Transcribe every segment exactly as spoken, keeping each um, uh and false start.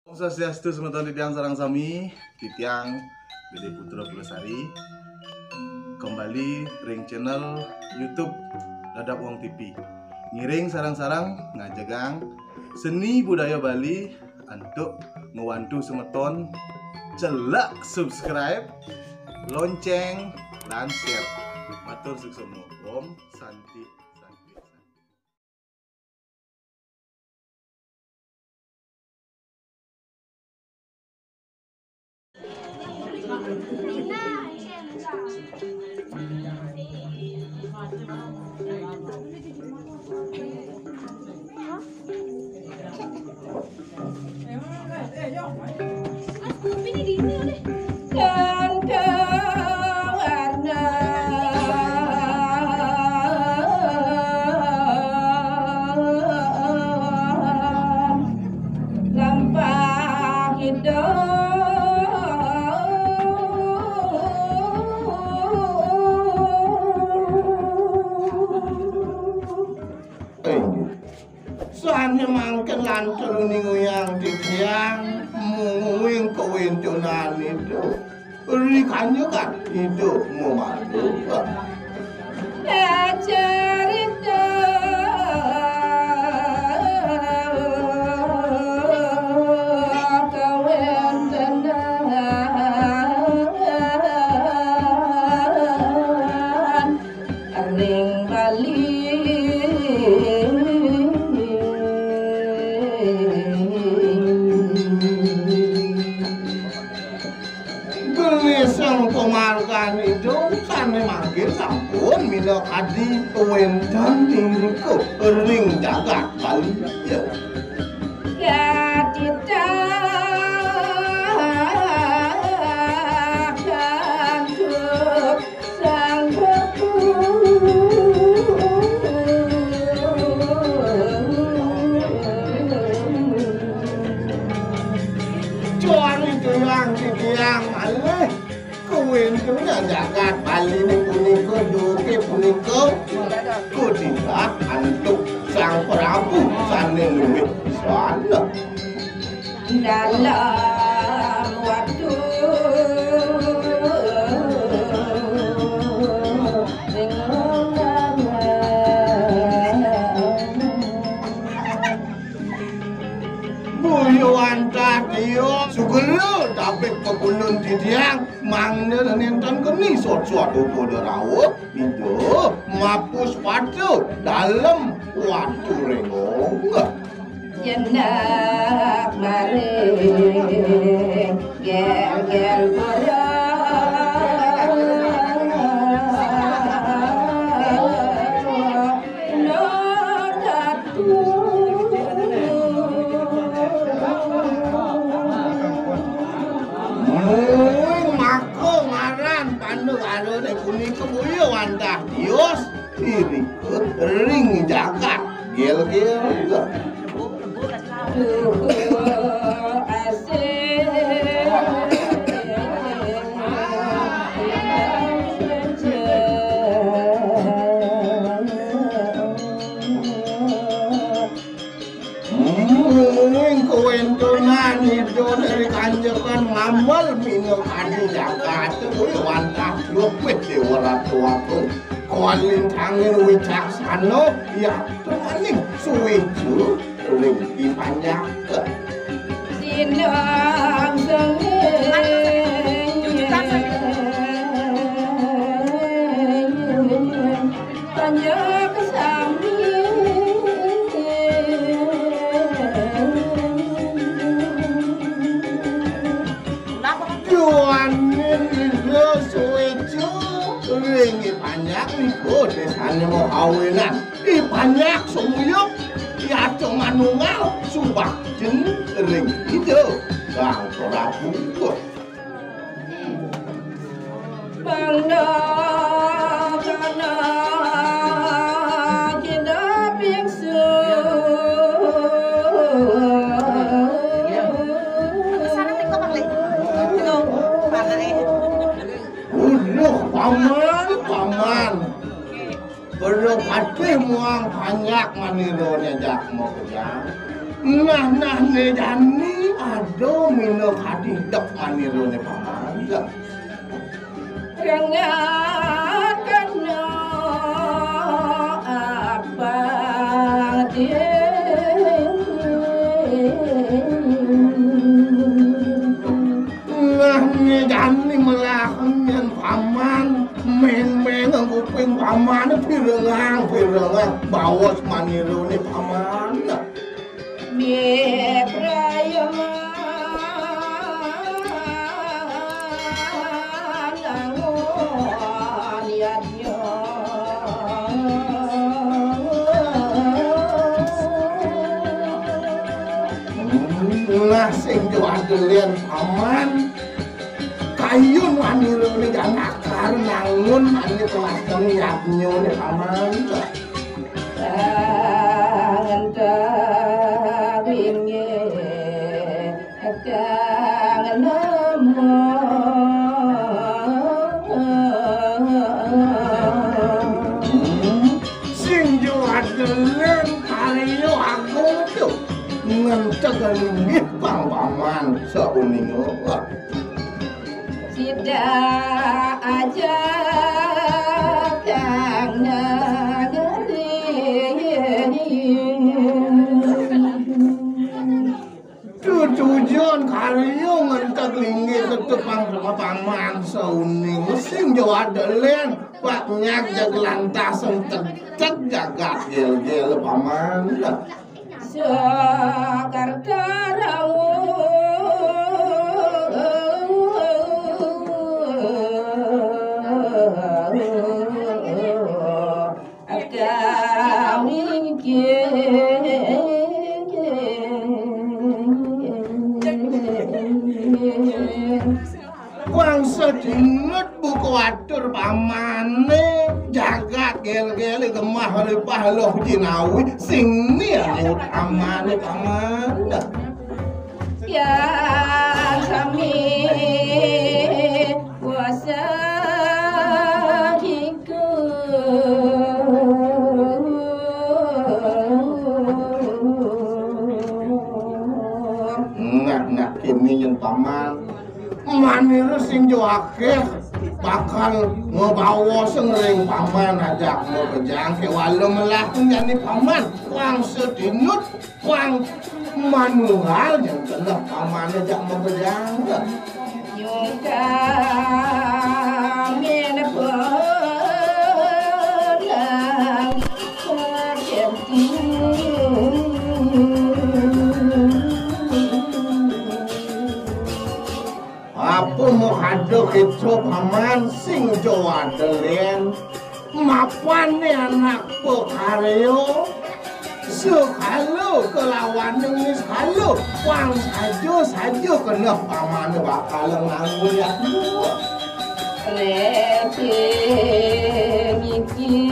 Om Swastiastu semeton titiang sareng sami, titiang Gede Putra Pulesari. Kembali ring channel YouTube Dadap Wong T V. Ngiring sareng-sareng ngajegang seni budaya Bali antuk ngwantu semeton celek subscribe, lonceng, lan share. Matur suksma. Om Santi, Santi, Santi. Inggih. Sané mangkin lantur ninguyang titiang mungguing kawéntenan idup. Rikanya kan idup memadukan. Carita kawéntenan ring Bali. Gelisang pamargan idup sané mangkin sampun minakadi wénten irika ring jagat Bali. Ya. Kadita kantuk Sang Prabu. Cuari tuyang titiang malih kawéntenan jagat Bali punika duké punika kutidak antuk Sang Prabu sané luwih sana. Dalam waktu Buyu wantah tios sugera dapet pepulun titiang mangda nénten keni sot-sot upada rauh. Ida mapus pata dalem watu réngong. Jenak maring gel-gel pura. Muing maka ngaran pandu aruné punika boya wantah tios irika ring jagat gel-gel. Mungguing kawéntenan ida ri kanjekan ngamel minakadi jagat kuwi wantah lupit Déwa Ratu Agung. Kalintangin wicaksana, ya, tumaning suwija ring I Panjaka. Sinang senging. Panjak sami. Duaning Ida suwija ring I Panjak nika désané Mahawenan. I Panjak sumuyup, yata manunggal subaktin ring Ida Sang Prabu. Pangda kana kina biksu. Uduh, paman, paman. Pada patih muang Panjak manira néjak makejang. Nah, nah, né jani Aduh, mina kadidek maniruné paman. Rengakenyo abang. Nah, né jani melahan yén paman, méng-méng kuping paman, pirengang, pirengang, baos maniruné paman. Nah, sing juadelin paman. Kayun maniruné janakar nangun ane pelaksana yadnyané paman. Tangan tabingi kang nemu. Sing juadelin karya agung tu ngenteg linggih pang paman sauninga. Sida aja kang negeri. Tutujon karya ngenteg linggih tetepang paman sauning. Sing jawa delen, pak nyak jag lantas sing tegteg jagat gel-gel paman. Jakarta rawuh. Kawingking. Wangsa dinut buka watur pamane, jagat gel-gele gemah ripah loh jinawi, sing niat amane pamane. Ya sami kuasa iku. Ngak-ngak kini yen paman. Manira sing jo akeh bakal ngebawa sengering paman ajak ngepejang kewala melah jani paman. Wangsa dinut, wang manunggal yang kena paman ajak ngepejang. Yo kami nepulang. Apa mau ada kita paman sing jawa delen? Mapane anak pekarya sekala kelawan niskala, pang saja-saja kena pamane bakal nganggo yatna. Leci miki.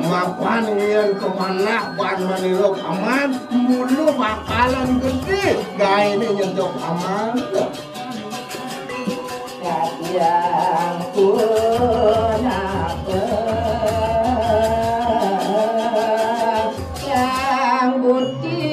Mapan yen kemanah ban manira paman, mulu bakalan gede gaene nyentuh paman. Kadang pun apa yang budi.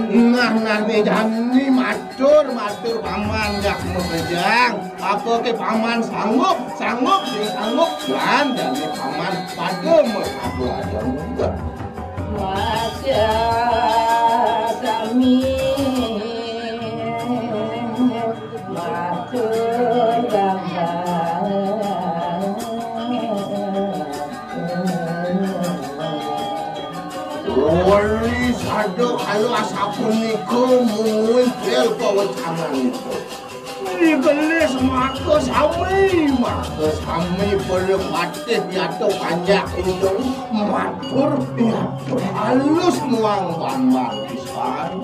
Nah, nah, nih, jani matur, matur paman jak mekejang. Apa ke paman sanggup, sanggup, sing sanggup, dan jani paman pada mekadu aja enggak. Masa sami matur gambang. Wali sada kalau asapunika muncul pawecangan itu. Digelis maka sami, maka sami pada patih nyata panjak itu matur nyata halus muang bambang pisan.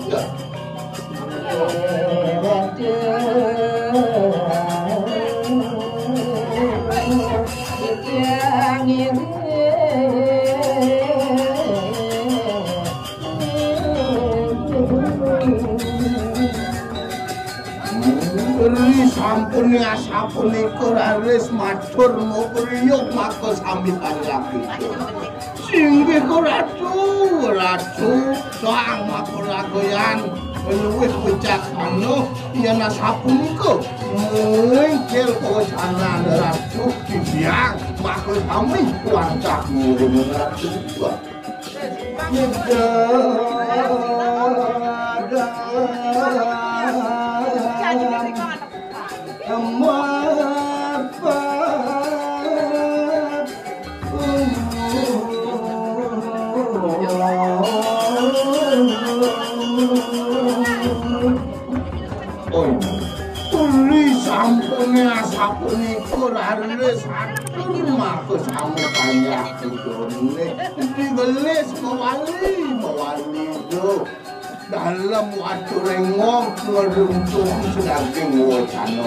Ri sampune asapunika raris matur mupriyuh maka sami panjaki. Singgih Ratu, Ratu sang makulagoyan luwih wicaksana yen asapunika. Muing kil kawacanan Ratu titiang maka sami wancak ngiring Ratu. Oi, uli sampune asapunika raris atur maka sami panjak idone. Digelis mawali, mawali do. Dalem watu rengong ngeruntuh sedaging wacana.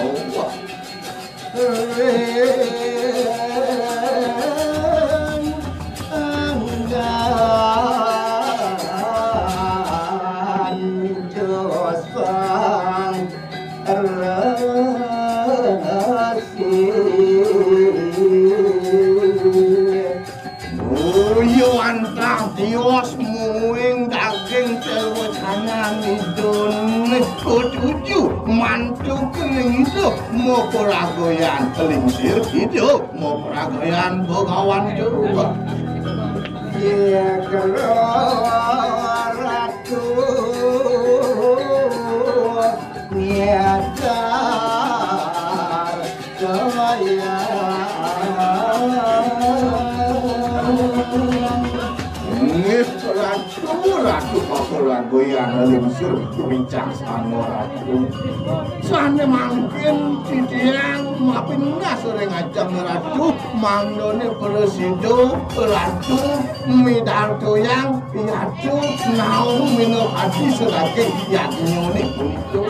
Uyu antah tios muing daging telwacanan idone. Kutuju mantu kening idup, mau peragoyan lingsir idup, mau peragoyan begawan juga. Ya, Ratu. Nggih, Ratu, Ratu Pakulagoyan lingsir wicaksana, Ratu. Sane mangkin titiang mapindas ring ajeng Ratu, mangdane prasida Ratu midartoyang yadnya naung minakadi saking yadnyane punika.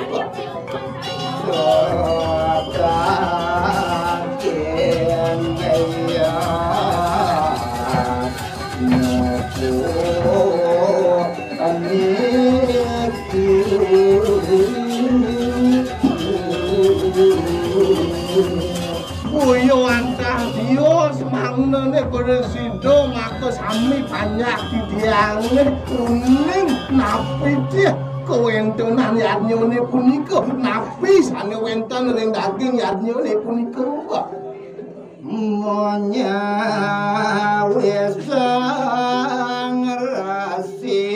Boya wantah dia semangnane prasida maka sami panjak titiange uning napi tih kawentenan yadnyane punika, napi sane wenten ring daging yadnyane punika. Monyawisang rasi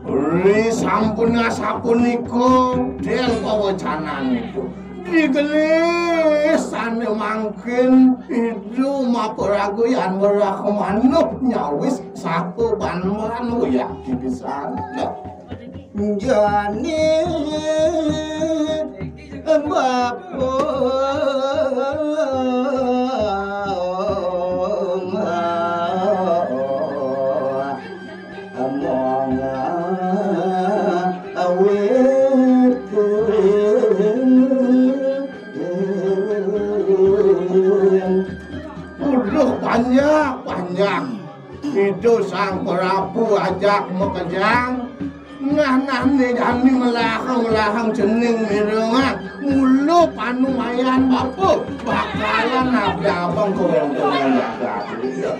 Ri sampun asapunika, del pawacananipun. Digelis sane mangkin idu maparaga yan werah manuk nyawis saku ban-ban wayah dipisan. Jani bapa among awit. Uduh panjak, panjak. Ida Sang Prabu ajak makejang. Nah, nah, ne jani melahang, melahang cening mirengan. Mula panumayan bapa bakalan abang-abang kawentenan jagat. Iya.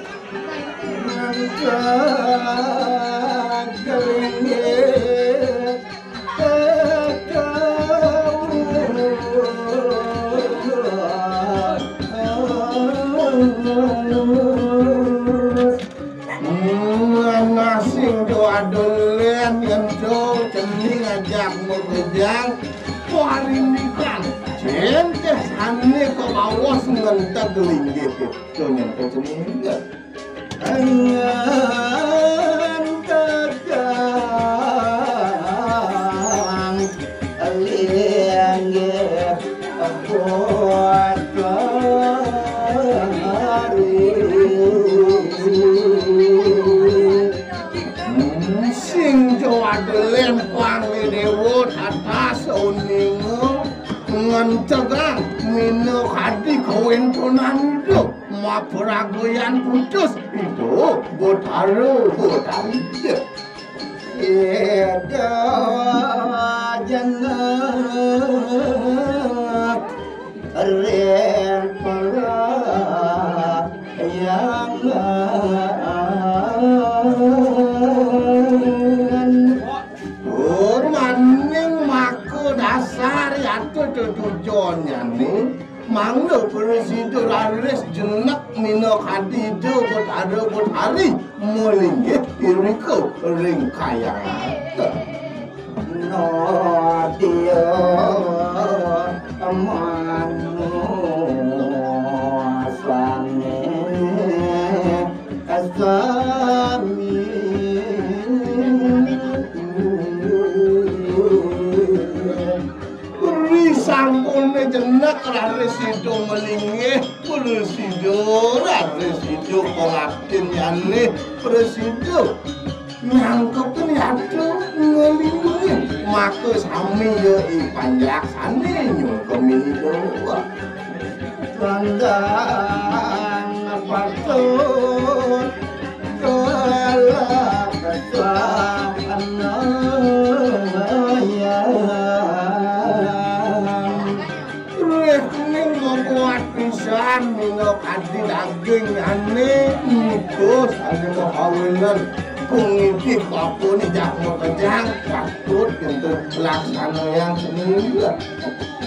Manah sing do adolen yen do cening ajak makejang. Parindikan, jenteh sane kabawas ngenteg linggih. Do nyenteh cening. Angan tegang linggih buat kari. Sing jawad lempang dewa tatas uninga ngentegang minakadi kawentenan idup. Pragoyan putus itu, Betara, Betari. Ida jeneng ring para yang Tur maning maka dasar yata tetujonnyane, mangda prasida raris jenek minakadi Ida Betara Betari malinggih irika ring kayangan. Nadia manusané sami. Ri sampune jenek raris sida malinggih, prasida raris sida pangabdinyane, prasida nyangkepin yatra nglingguhin. Maka sami ya i panjaksane nyungkemi Ida. Tandang patut kalaksanayang. Rih ning mabuat pisan minakadi dagingane, mutus ane mahawinan pangidih bapane jak makejang, patut ento laksanayang seminggu.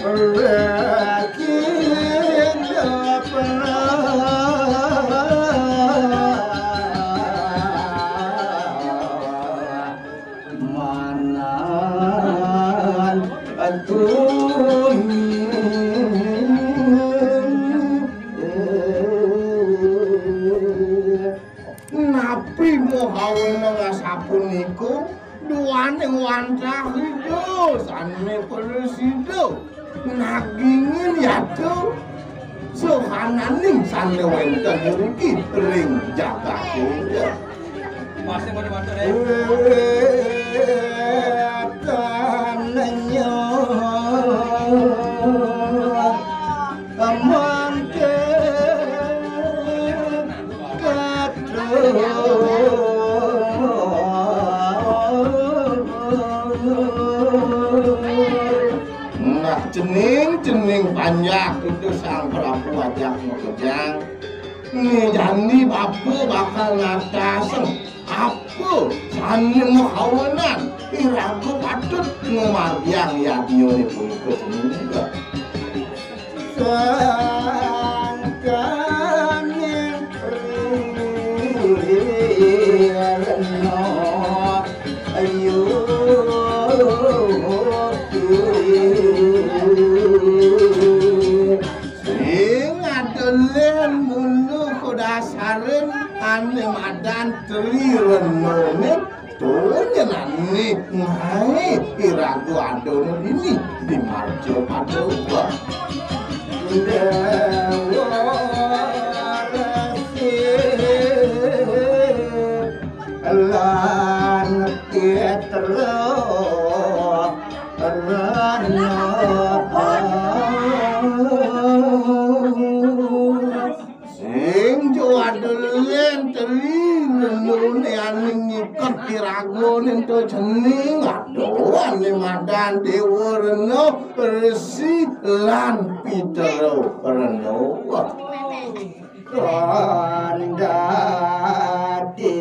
Rih king daperan. Manan gumi. Napi mahawenang asapunika? Duaning wantah Ida sane prasida nagingin yatra sahananing sane wenten iriki ring jagate. Wétan nyuwun mangke katur. Nah, cening-cening panjak itu Sang Prabu ajak makejang. Né jani bapa bakal natasang apa sané mahawenan, iraga patut ngamargiang yadnyané punika, cening. Sangkaning rirna ayu. Sing ada lén mula kadasarin ané madan Tri Renané, to nyén ané ngaé iraga adana dini di marga Paduka. Déwa Resi lan Pétra Rana. Sing jawada lén Tri Renané ané ngiket iragané ento cening, aduh ané madan Déwa Rena, Resi lan Pétra Rena. Kon dadi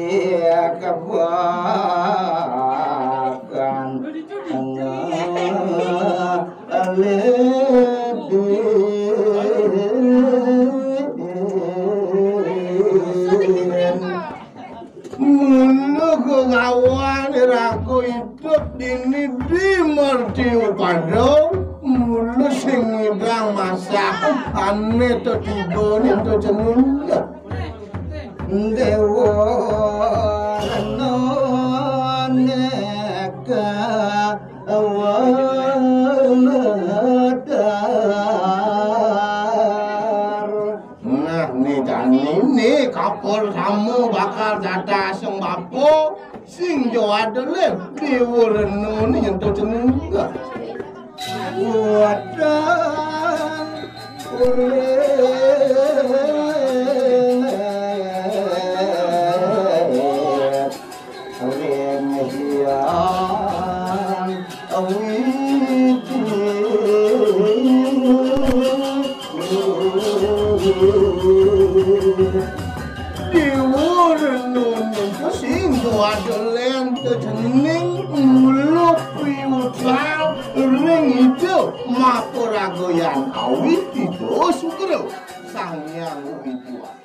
kebakan ngalih. Mula gegawan iraga idup dini di merti upada, mula sing ngidang masak ané tetiga nento cening. Déwa Rena neka Nah, né jani né kapertama bakal datasang bapa, sing jawada lén Déwa Rena né nyentuh cening. Wadang urip Déwa Rena Nunca sing duadelen tejening muluk piwucal ring Ida Maparagoyan Awitita Sugra Sang Hyang Widya.